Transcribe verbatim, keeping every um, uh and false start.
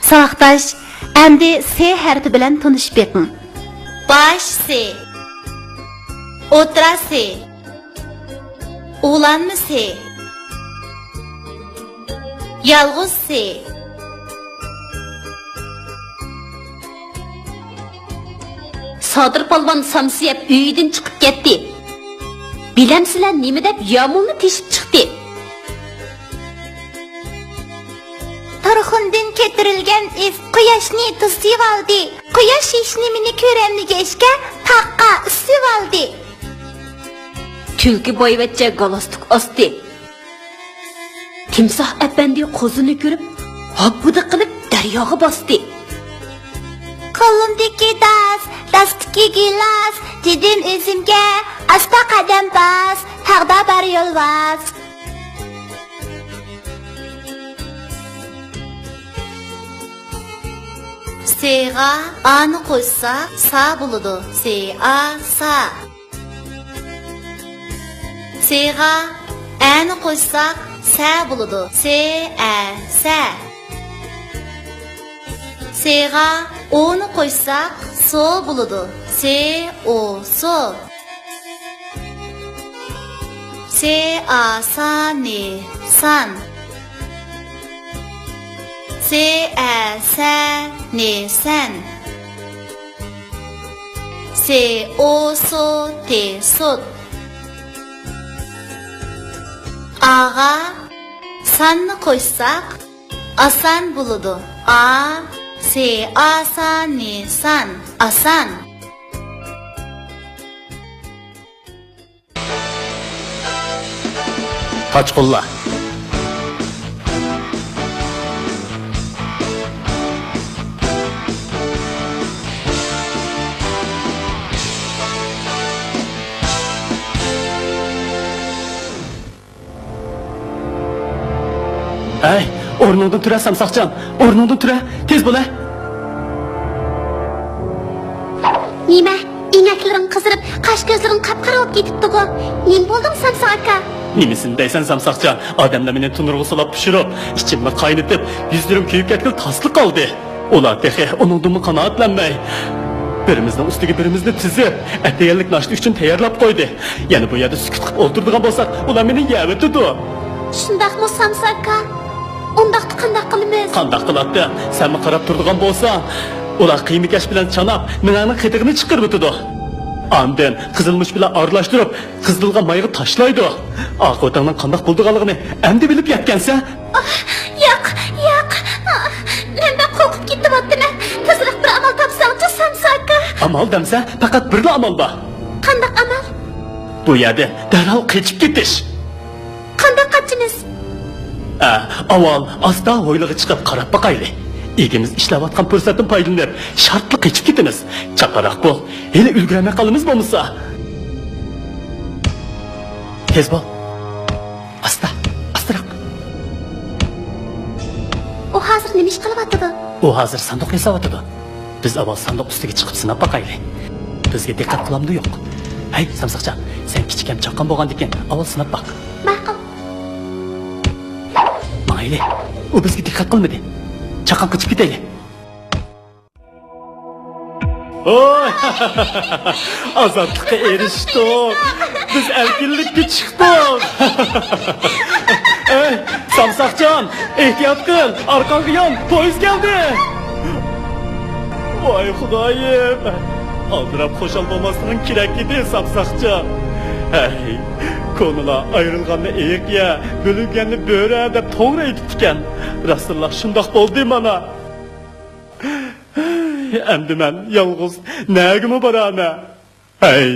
ساۋاقداش، ئەمدى سې ھەرپى بىلەن تونۇشۇپ بېقىڭ. باش سې، ئوتتۇرا سې، ئۇلانما سې، يالغۇز سې. سادىر پالۋان سامسا يەپ ئۆيىدىن چىقىپ كەتتى. بىلەمسىلەر نېمە دەپ يامۇلنى تېشىپ چىقتى؟ تۇرخۇندىن كۆتۈرۈلگەن ئىس قۇياشنى توسۇۋالدى. قۇياش ھېچنېمىنى كۆرەلمىگەچكە، تاغقا ئۈسۈۋالدى. تۈلكە بايۋەچچە گالستۇك ئاستى. تىمساھ ئەپەندى قوزىنى كۆرۈپ، ھاپپىدە قىلىپ دەرياغا باستى. قولۇمدىكى داس، داستىكى گىلاس، دېدىم ئۆزۈمگە، ئاستا قەدەم باس، تاغدا بار يول ۋاس. سېغا ئانى قوشساق، سا بولىدۇ. سې ئا، سا. سېغا ئەنى قوشساق، سە بولىدۇ. سې ئە، سە. سېغا ئونى قوشساق، سو بولىدۇ. سې ئو، سو. سې ئا سا نى، سان. سې ئە سە نى، سەن. سې ئو سو تى، سوت. ئاغا ساننى قوشساق، ئاسان بولىدۇ. ئا، سې ئا سا نى، سان، ئاسان. قاچقۇنلار. ھەي، ئورنۇڭدىن تۇرە، سامساقجان، ئورنۇڭدىن تۇرە، تېز بولە. نېمە؟ ئەينەكلىرىڭ قىزىرىپ، قاش-كۆزلىرىڭ قاپقارا بولۇپ كېتىپتىغۇ. نېمە بولدۇڭ، سامساق ئاكا؟ نېمىسىنى دەيسەن، سامساقجان؟ ئادەملەر مېنى تونۇرغا سولاپ پىشۇرۇپ، ئىچىمنى قاينىتىپ، يۈزلىرىم كۆيۈپ كەتكىلى تاسلا قالدى. ئۇلار تېخى ئۇنىڭدىنمۇ قانائەتلەنمەي، بىرىمىزنىڭ ئۈستىگە بىرىمىزنى تىزىپ، ئەتىگەنلىك ناشتا ئۈچۈن تەييارلاپ قويدى. يەنە بۇ يەردە سۈكۈت قىلىپ ئولتۇرىدىغان بولساق، ئۇلار مېنى يەۋېتىدۇ. شۇنداقمۇ، سامساق ئاكا؟ ئۇنداقتا قانداق قىلىمىز؟ قانداق قىلاتتىم؟ سەنمۇ قاراپ تۇرىدىغان بولساڭ، ئۇلار قىيما-كەش بىلەن چاناپ، مېڭەڭنىڭ قېتىغىنى چىقىرىۋېتىدۇ. ئاندىن قىزىلمۇچ بىلەن ئارىلاشتۇرۇپ، قىزىلغا مايغا تاشلايدۇ. ئاقىۋىتىڭنىڭ قانداق بولىدىغانلىقىنى ئەمدى بىلىپ يەتكەنسەن. ئاھ، ياق، ياق. ئاھ، مەن بەك قورقۇپ كېتىۋاتىمەن. تېزرەك بىر ئامال تاپساڭچۇ، سامساق ئاكا. ئامال دەمسە، پەقەت بىرلا ئامال بار. قانداق ئامال؟ بۇ يەردىن دەرھال قېچىپ كېتىش. قانداق قاچىمىز؟ ئە، ئاۋۋال ئاستا ھويلىغا چىقىپ قاراپ باقايلى. ئىگىمىز ئىشلەۋاتقان پۇرسەتتىن پايدىلىنىپ، شارتلا قېچىپ كېتىمىز. چاپراق بول، ھېلى ئۈلگۈرەلمەي قالىمىز بولمىسا. تېز بول. ئاستا، ئاستىراق. ئۇ ھازىر نېمە ئىش قىلىۋاتىدۇ؟ ئۇ ھازىر ساندۇق ياساۋاتىدۇ. بىز ئاۋۋال ساندۇق ئۈستىگە چىقىپ سىناپ باقايلى. بىزگە دىققەت قىلامدۇ يوق؟ ھەي، سامساقجان، سەن كىچىك ھەم چاققان بولغاندىكىن ئاۋۋال سىناپ باق. ماقۇل. ماڭايلى. ئۇ بىزگە دىققەت قىلمىدى. چاققان قېچىپ كېتەيلى. ھوي! ئازادلىققا ئېرىشتۇق! بىز ئەركىنلىككە چىقتۇق! ئەي، سامساقجان، ئېھتىيات قىل! ئارقاڭغا يان، پويىز كەلدى! ۋاي خۇدايىم! ئالدىراپ خۇشال بولماسلىقىڭ كېرەك ئىدى، سامساقجان! ھەي، كونىلار ئايرىلغاننى ئېيىق يە، بۆلۈنگەننى بۆرە دەپ توغرا ئېيتىپتىكەن. راستتىنلا شۇنداق بولدى مانا. ئەمدى مەن يالغۇز نەگىمۇ بارامەن؟ ھەي!